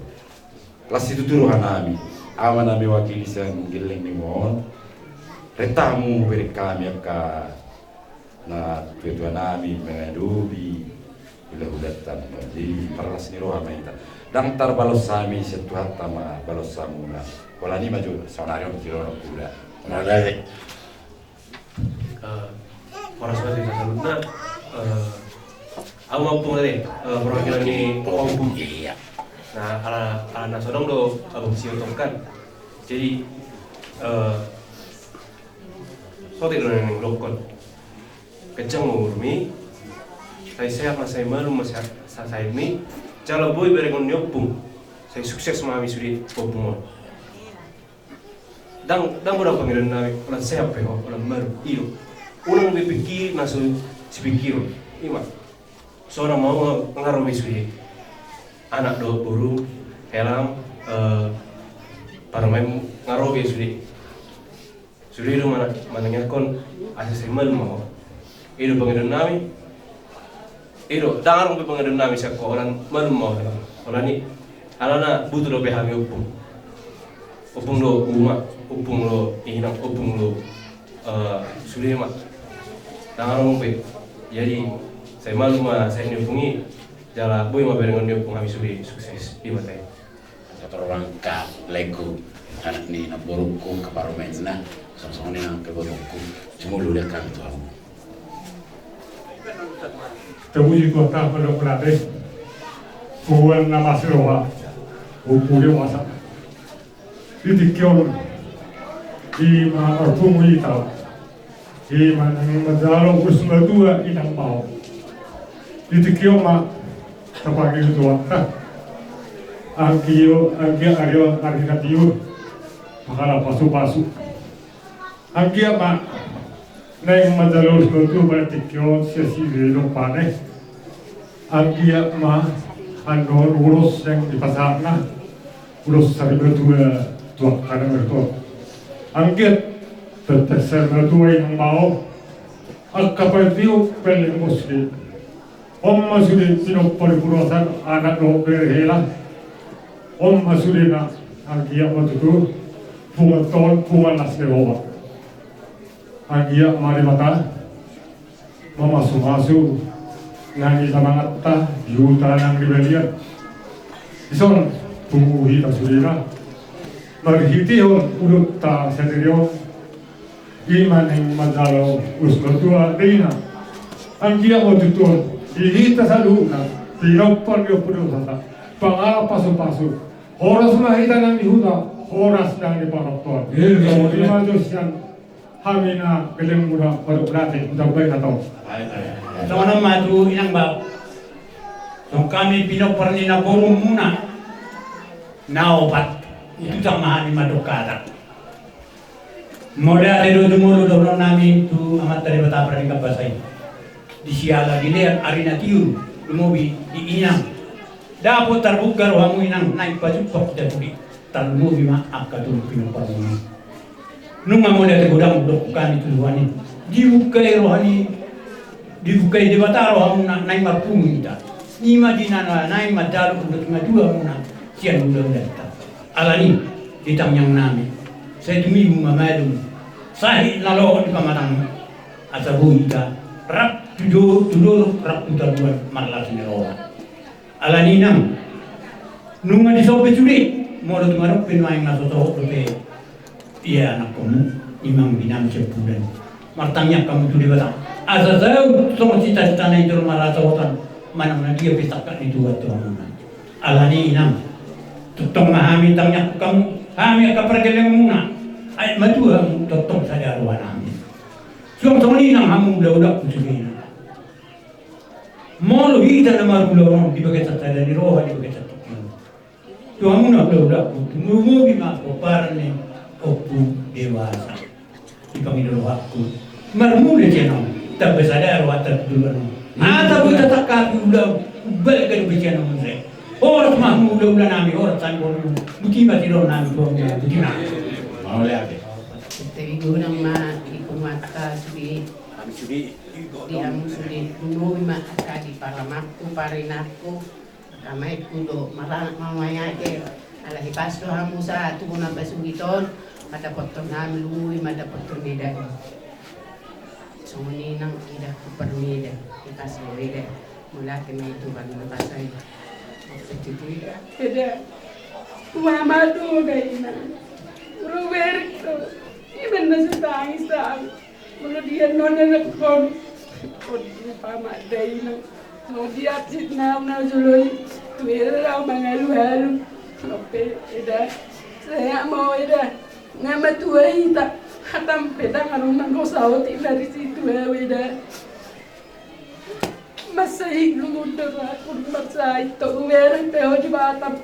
Las situtu roha nami. Ahu ma na mewakili sian gelleng ni on. Renta hamu bereng hami angka na tuatua nami mangadopi hulahulanta. Jadi marlas ni roha ma hita. Ndang tarbalos hami sian Tuhanta ma balos hamuna. Holan i ma jo saonari on di roha na huda. Horas ma di saluhutna. Ahu ma ompung tadi, perwakilan ni ompung. Nah, ala na so adong do abang Siotong kan. Jadi sotik do na nidokkon. Ganjang ma umurmi. Sai sehat ma, sai malum ma sahitmi. Jala boi berengon ni ompung. Sai sukses ma hami sude ompung on. Ndang, ndang molo pangidoan nami, holan sehat pe ho, holan malum, i do. Unang be pikiri na so sipikirhon, i ma. Sonang ma ho nga ro be sude. Anak dohot boru, helam, parumaen nga ro be sude. Sude do manangiangkon asa sai malum ma ho. I do pangidoan nami. I do, ndang adong be pangidoan nami sian ho, holan malum ma ho. Holan i, alana butuh dope hami ompung. Ompung do uma, ompung do inang, ompung do sude ma. Ndang adong be. Jadi sai malum ma sahit ni ompung i. Jala boi ma berengon ni ompung hami sude, sukses. I ma tahe. Sator angka laengku, anak ni namborungku, angka parumaenna, songon i nang angka ibotongku. Jumolo liat hami tu hamu. Tapuji Tuhanta, mandok mauliate. Tuhan na marroha, ompu dewasa. Di tingki on, i ma marpungu hita. I ma naeng manjalo ulos matua inang bao. Di tingki on ma tapangido tu Tuhanta. Anggiat, anggiat ari on ari na tiur, pangala pasupasu. Anggiat ma naeng manjalo ulos matua pada tingki on sian sude dohot pane. Anggiat ma annon ulos naeng dipasahatna. Ulos sari matua tu angka na martua. Anggiat tentang sari matua inang bao. Angka paitiop pelleng bos di. On ma sude pinompar di puruasan anak dohot bere hela. On ma sudena anggiat ma tutu. Punguan tol, punguan las ni roha. Anggiat ma Debata mamasumasu nang di samangatta di huta nang di balian. Dison pungu hita sudena marhitehon ulaonta sadari on. I ma naeng manjalo ulos matua dainang. Anggiat ma tutu on di hita saluhutna pinompar ni ompu dewasanta pangala pasupasu. Horas ma hita nang di huta, horas nang di paroktoan. Songon i ma jo sian hami na gelleng muna, mandok mauliate, huta baen na tong. Songon on ma tu inang bao. Songon hami pinompar ni namborumuna na opat, utusan ma hami mandok hata. Mauliate do jumolo dohonon nami tu Amanta Debata pardenggan basa i. Di siala dilean ari na tiur lumobi di inang. Dapot tarbuka rohamu inang naeng pajumpang hita sude. Tarlumobi ma angka tolu pinomparmuna. Nunga mauliate godang dohonon hami tu Tuhan i. Dibukai roha ni, dibukai Debata rohamuna naeng marpungu hita. I ma di na naeng manjalo ulos matuamuna sian ulaulanta. Alani i di tangiang nami, sai tumibu ma malum sahit na lohot di pamatangmu. Asa boi hita rap tu dolok rap tu toruan marlas ni roha. Alani i nang, nunga dison pe sude, molo tung adong pe nuaeng na so sohot dope ia anakkonmu, imam binam siampudan. Martangiang hamu tu Debata asa saut songon cita-citana i jolma na sohotan, manang na dia pe sangkap ni Tuhan tu hamuna. Alani i nang, tongtong ma hami tangiangkon hamu, hami angka pargellengonmuna. Ai matua hamu tongtong sada rohanami. Suang songon i nang hamu ulaulangku sudena. Molo hita na marulaon di bagasan sada ni roha, di bagasan tingki on, tu hamuna ulaulangku, tumobi ma pomparan ni Ompu Dewasa. Di pangido rohangku, marmula sian on, tamba sada rohanta tu duluan on. Asa boi tatangkapi ulaon, umbalga dope sian on muse. Horas ma hamu ulaula nami, horas sangkon. Botima sidon nami tu hamu, botima. Mauliate. Tabi gunang ma di punguanta sude. Kami sude. Di hamu sude, tumobi ma angka di paramangku, parinangku, angka maenku do maranak ma maiate. Alai hipas do hamu sa tubu na pasugit on, mandapothon hami lumobi mandapothon eda i. Songon i nang eda, parmida, hipas do eda. Mauliate ma i tu Tuhan na pasa i. Eda, eda. Ua ma do da ina. Ro berik do. Iban na so tangis tangis. Molo dia non anakkon. Odi pamada ina. Molo dia sit na na jolo i. Tu eda au mangalu-alu. Ope eda. Saya mau eda. Nga matua hita. Hatam pedang alu nang gosa oti dari situ ya eda. Masai lumundar aku masai to uwere pe ho di Batam.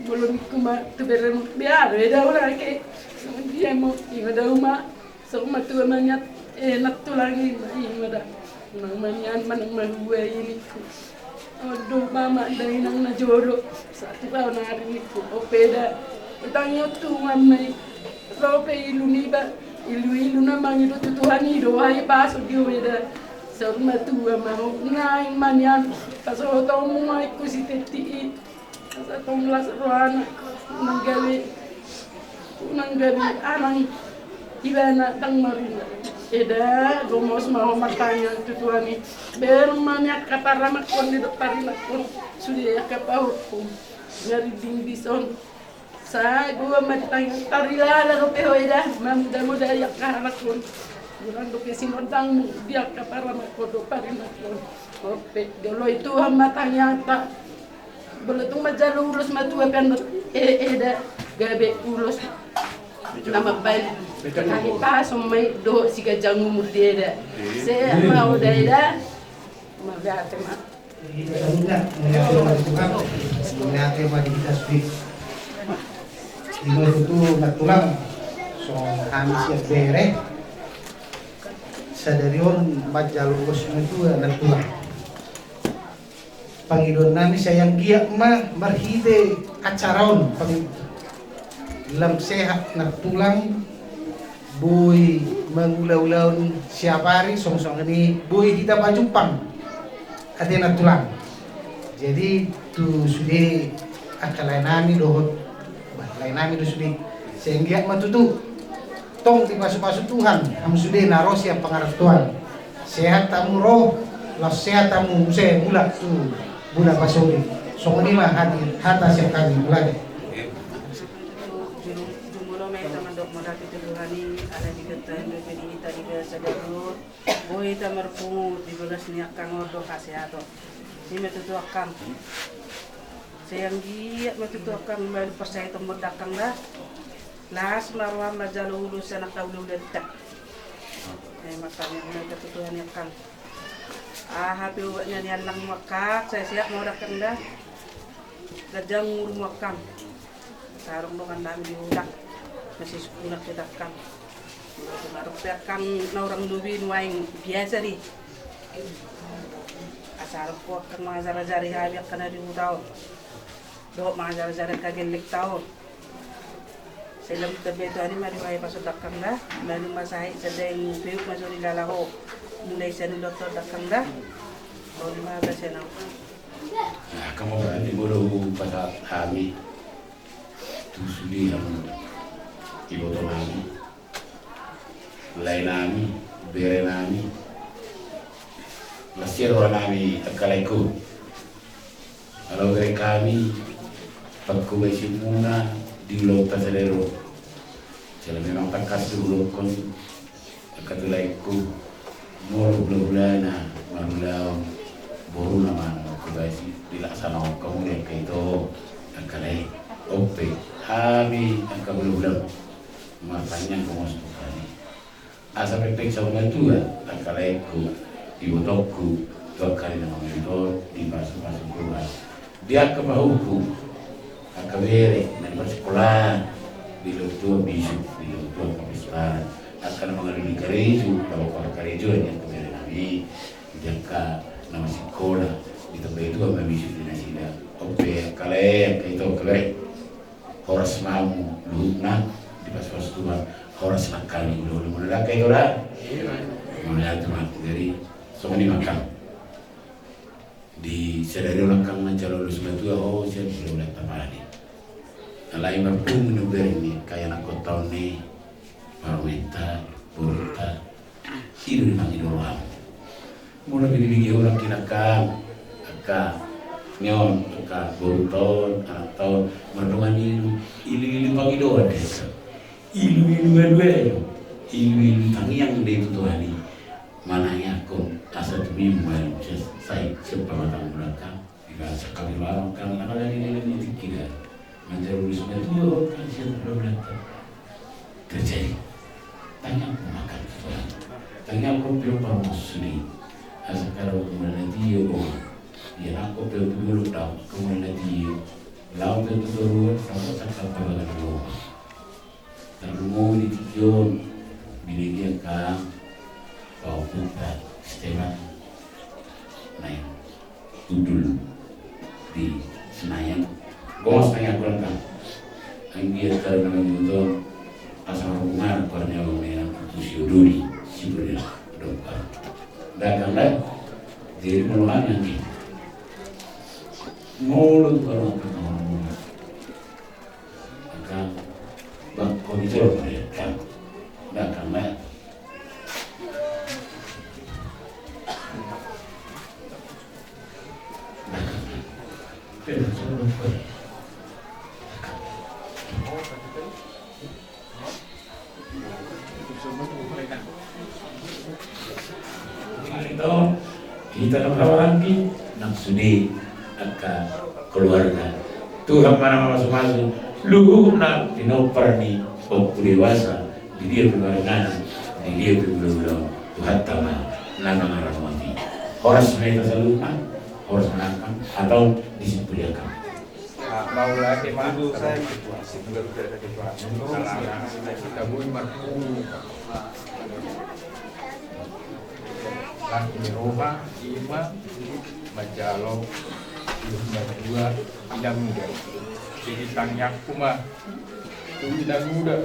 Bolon kuma tu berem biar eda ora ke. Dia mau ina da uma. Songon matua maniat, eh, nantulang i ma, i ma da. Nang manian manang mahua i ningku. Odo mama da inang na jolo. Satu tahun hari ningku. Ope da. Utang i otu mamai. Ro pe ilu niba. Ilu-ilu na mangido tu Tuhan i do. Ai paso di oe da. Saur matua ma ho. Naeng manian. Paso ho tong mu ai ku si teti i. Asa tong las rohana, nang gabe, nang gabe anang ibana ndang marina. Eda, gomos ma ho martangiang tu Tuhan i. Ber ma ni angka paramakkon ni do parinakkon, sude angka pahompu. Nga rinding dison. Sai boa ma ditangiang, tarilala dope ho eda, mamuda-muda i angka anakkon. Golang dope sinondangmu di angka paramakkon do parinakkon. Ope, jolo i Tuhan ma tangiangta. Molo tung manjalo ulos matua pe annon, eh, eda, gabe ulos na mambaen. Hahipason ma i dohot siganjang umur di eda. Sehat ma ho da eda. Mauliate ma. Mauliate ma di hita sude. Ima tutu nantulang, songon hami sian bere. Sadari on manjalo ulos matua nantulang. Pangidoan nami sai anggiat ma marhite acara on, pang-, lam sehat nantulang, boi mangula-ulaon siapari, songon-songon i boi hita pajumpang. Ate nantulang. Jadi tu sude angka lae nami dohot, bah, lae nami do sude. Sai anggiat ma tutu. Tong dipasu-pasu Tuhan hamu sude na ro sian pangarantoan. Sehat hamu ro, laos sehat hamu muse mulak tu bona pasogit. Songon i ma hati-, hata sian hami, mauliate. Jumolo ma hita mandok mauliate tu Tuhan i, ala diganta dope di hita di bagasan sadari on. Boi hita marpungu di bagas ni angkang on do hasehaton. Ima tutu angkang. Sai anggiat ma tutu angkang, baen parsahiton ma da angkang da. Las ma roham manjalo ulos sian angka ulaulanta. Ima martangiang ma hita tu Tuhan i angkang. Aha pe obatna ni alangmu angkang, sai sehat ma ho da angkang da. Ganjang umurmu angkang. Asa adong dongan nami di huta, masisungkunan hita angkang. Molo tung adong pe angkang na hurang lobi nuaeng biasa do i. Asa adong pe angkang mangajar-ajari hami angka na di huta on. Dohot mangajar-ajari angka gellengta on. Sai lam ditambai Tuhan i ma di hahipason da angkang da. Malum ma sahit sian daeng, peuk ma so dilala ho. Mulai sian ulaonta on da angkang da. Songon i ma hata sian ahu. Nah, angka ma berarti molo hupasahat hami tu sude hamu iboto nami, lae nami, bere nami, Las roha nami angka laeku. Alo, bere hami pangkubasimuna di ulaonta sadari on. Jala memang tangkas diulahon angka tu laeku, molo hulahulana marulaon, boruna ma na mangkubasi, dilaksanahon hamu di angka ito angka lae. On pe hami angka hulahula martangiang ma tu hami. Asa pepeng saur matua angka laeku, ibotongku, tu angka ari na mangihut on dipasupasu Tuhan. Di angka pahompu, angka bere na di parsakolaan, di ulaon tua bisuk, di ulaon tua papesaran, angka na mangalului karejo, laho parkarejoan ni angka bere nami, di angka na masikola, ditambai Tuhan ma bisuk di nasida. On pe angka lae, angka ito, angka bere. Horas ma hamu luhutna, dipasupasu Tuhan, horas ma hami hulahula. Mauliate ma. Jadi songon i ma angkang. Di sadari on angkang, manjalo ulos matua ho sian hulahula Tapani. Alai marpungu ni bereng ni angka ianakhonta on, ni parumaenta, boruta, i do na mangido roham. Molo binege-bege ho nangkin angkang, angka ni on, angka boruta on, anakta on, mardongan ilu, ilu-ilu pangidoan do i. Ilu-ilu alualu, ilu-ilu tangiang do i tu Tuhan i. Manangianghon asa tumimul sai sian pamatang mula angkang. Iba sangkap iba angkang, na ala ni nilai ni tingki da. Manjalo ulos matua ho angkang sian hulahulanta. Terjadi. Tangianghon ma angkang tu Tuhan. Tangianghon pe ho parmasumasu i. Asa angka mula na tio ho. Ianakhon pe ho tu dolok, dao angka mula na tio. Laho pe ho tu toruan, dao sangkap pabaga ni roha. Tarlumobi di tingki on, binege angkang pahompunta Stepan Naing Hundul di Senayan. Gomos tangiangkon angkang. Anggiat angka ari na mangihut on asa marpunguan angka ari na mangihut on, tu si Odoli, si Odoli. Dongka. Dangkang da. Jadi molo hami anggi. Molo tu angka ari na mangihut on. Angkang, bangko di jolo ma di angkang. Dangkang ma. Dangkang ma. Pe, bangko. Dangkang. Hita na marhahaanggi nang sude angka keluarga. Tuhan ma na mamasumasu luhutna pinompar ni Ompu Dewasa, di dia pe maringanan, di dia pe mulaulaon, Tuhanta ma na mangaramoti. Horas ma hita saluhutna, horas ma nang angkang, atau disimpuli angkang. Mauliate ma. Hita boi marpungu. Las ni roha, ima manjalo ulos matua, inanguda. Jadi tangiangku ma tu inanguda.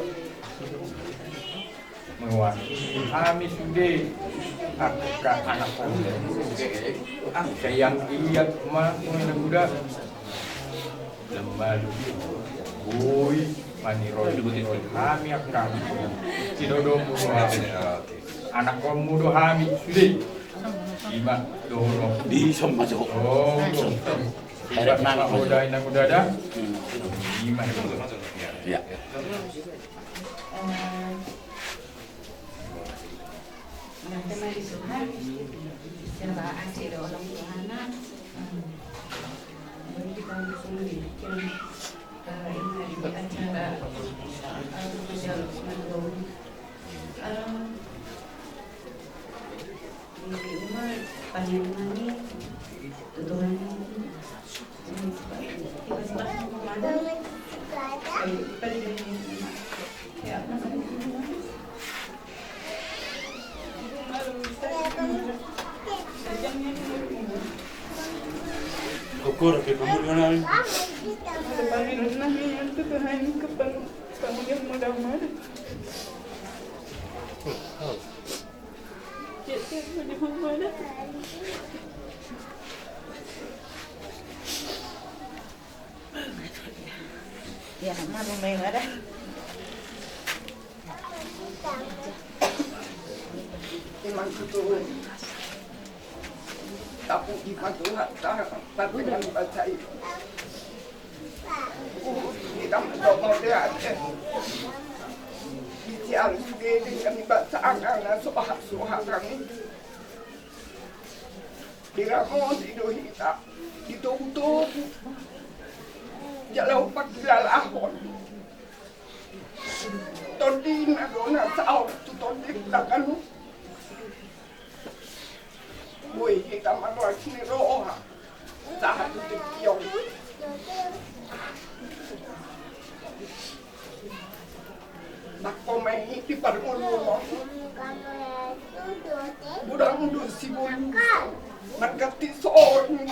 Mewakili hami sude angka anakhonmu. Sai anggiat ma, inanguda, na malo boi maniroi hami angka sinodommu do hami. Anakhonmu do hami sude. Ima dohonon. Di son ma jo. Oh, di son. Ima dohonon, inanguda da. Ima. Ya. Eh, Nah, tema di Tuhan, serba asik do orang Tuhan. Bagi kita untuk sendiri, kira, eh, ini hari acara, eh, sosial, eh, di rumah, panjang nani, tutuhan ini. Ukur, oke, kamu di mana? Ya, malu main ada. Memang kutu. Tapuji ma Tuhanta, tapuji ma Tuhanta. Hita ma dohot mauliate. Di sian sude denggan ni bangsana na so hasuhanan i, diramoti do hita, ditogutogu, jala hupakilalahon tondina do na saut tu tondi na ganup. Boi hita marlas ni roha sahat tu tingki on. Nangkok ma i di parngoluon, godang do sibolis marganti songon i.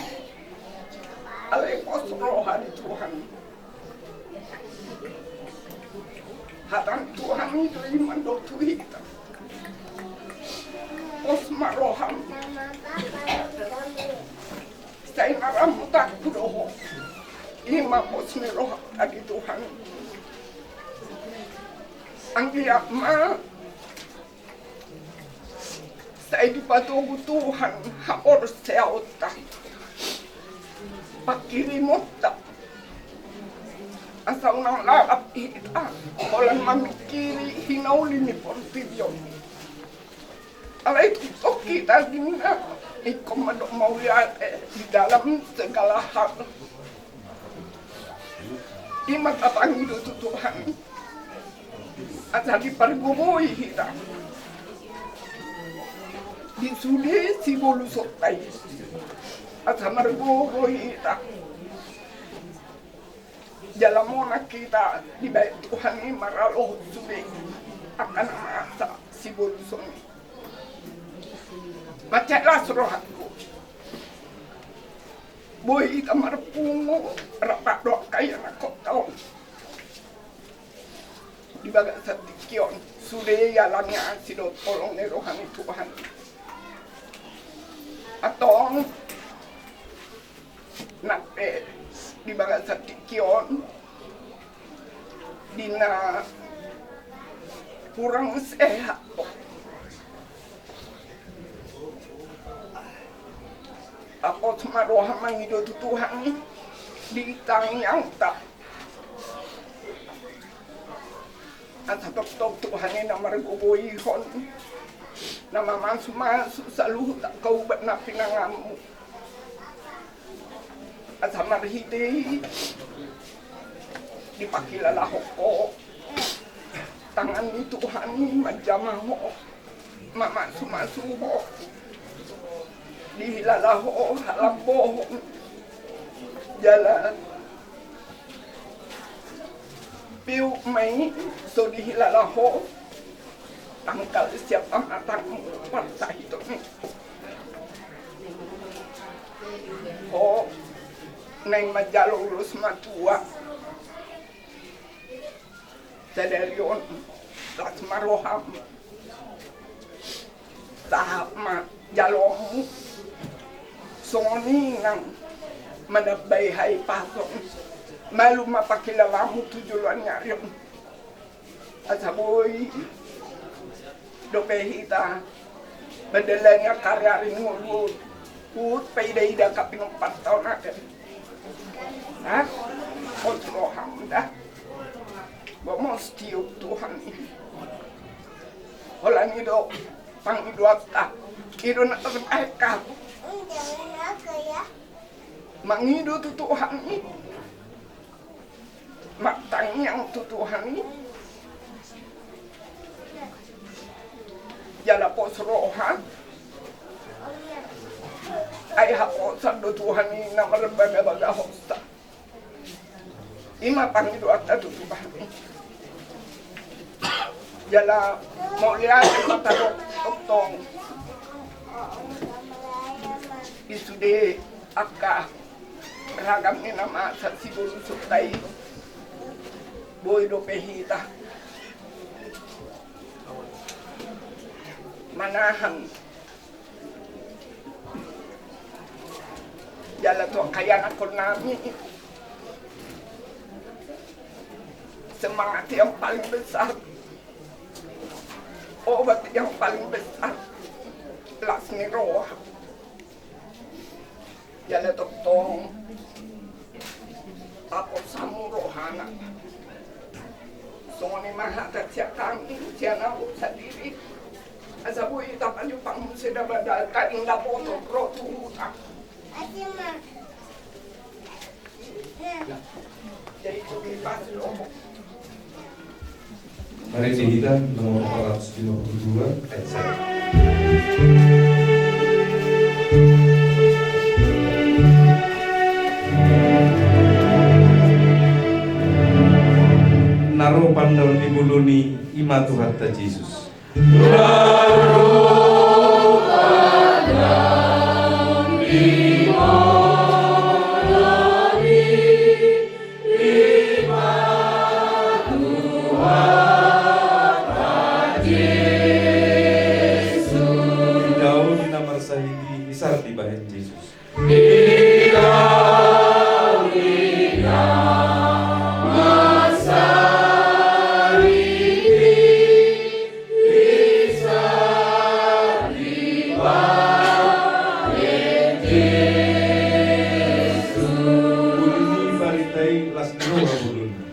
Alai pos roha di Tuhan. Hata ni Tuhan i do i mandok tu hita: Pos ma roham, sai na ramotangku do ho. I ma pos ni roha di Tuhan. Anggiat ma sai dipatogu Tuhan haporseaonta, panghirimonta, asa unang lalap hita holan mamingkiri hinauli ni portibi on. Alai tongtong hita ninna ingkon mandok mauliate di dalam segala hal. I ma tapangido tu Tuhan asa dipargogoi hita di sude sibolusonta i, asa margogo hita jala monang hita dibahen Tuhan i maralohon sude angka na masa siboluson i. Mansai las rohangku. Boi hita marpungu rap dohot angka ianakhonta on di bagasan tingki on. Sude ialani asi dohot holong ni roha ni Tuhan. Antong nang pe di bagasan tingki on, di na hurang sehat, pos ma roha mangido tu Tuhan i di tangiangta. Asa tongtong Tuhan i na margogoihon, na mamasumasu saluhut angka ubat na pinanganmu. Asa marhite i dipakilalahon ho, tangan ni Tuhan i manjama ho, mamasumasu ho, dihilala ho halambohon, jala piuk ma i so dihilala ho tangkal sian pamatangmu parsahiton i. Ho naeng manjalo ulos matua. Sadari on las ma roham, sahat ma jaloonmu. Songon i nang manambai hahipason. Malum ma pangkilalaanmu tu joloan ni ari on. Asa boi dope hita mandalani angka ari-ari ni ngolu on, huhut paidaida angka pinomparta on ate. Nah, pos roham da. Gomos tiop Tuhan i. Holan i do pangidoanta, i do na tarbahen hami mangido tu Tuhan i, martangiang tu Tuhan i. Jala pos roha, ai haposan do Tuhan i na marbagabagahonsa. I ma pangidoanta tu Tuhan i. Jala mauliate ma tongtong di sude angka ragam ni na masa sibolusonta i. Boi dope hita manahan. Jala tu angka ianakhonnami, semangat yang paling besar, obat yang paling besar, las ni roha. Jala tongtong taposamu rohana. Songon i ma hata sian hami, sian ahu sandiri. Asa boi tapajumpang muse Debata, tading dapotan ro tu huta. Marende hita nomor empat ratus lima puluh dua, ayat satu. Na ro pandaon di bolon i, i ma Tuhanta Jesus. Di dao ni na marsahit i, isar dibahen Jesus. Uli ni barita i las ni roha bolon i.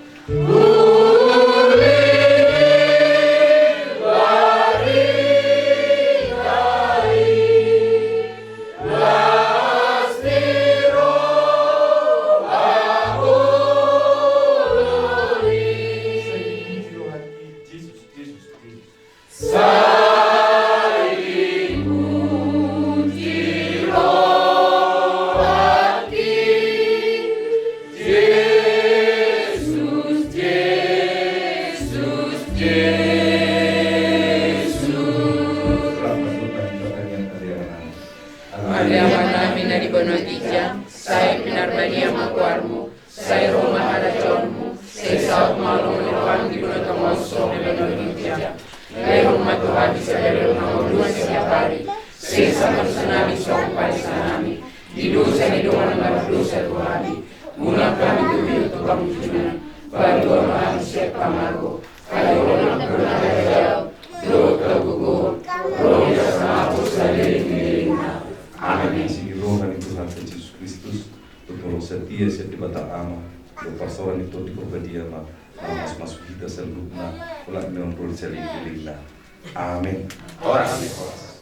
Ale Amanami na di banua ginjang, sai pinarbadia ma goarmu, sai ro ma harajaonmu, sai saut ma lomo ni roham di banua tonga on songon na di banua ginjang. Lehon ma tu hami sadari on hangoluan siapari, sesa ma dosanami songon panesanami di dosa ni dongan na mardosa tu hami. Unang hami tuduhon tu pangunjunan, palua ma hami sian pangago. Ai Ho do nampuna harajaon dohot hagogoon, ro di hasangapon saleleng ni lelengna. Amen. Asi ni roha ni Tuhanta Jesus Kristus, dohot holong setia sian Debata Ama, dohot parsaoran ni Tondi Porbadia ma na mamasumasu hita saluhutna, olat ni on ro di saleleng ni lelengna. Amen. Horas. Amen. Horas.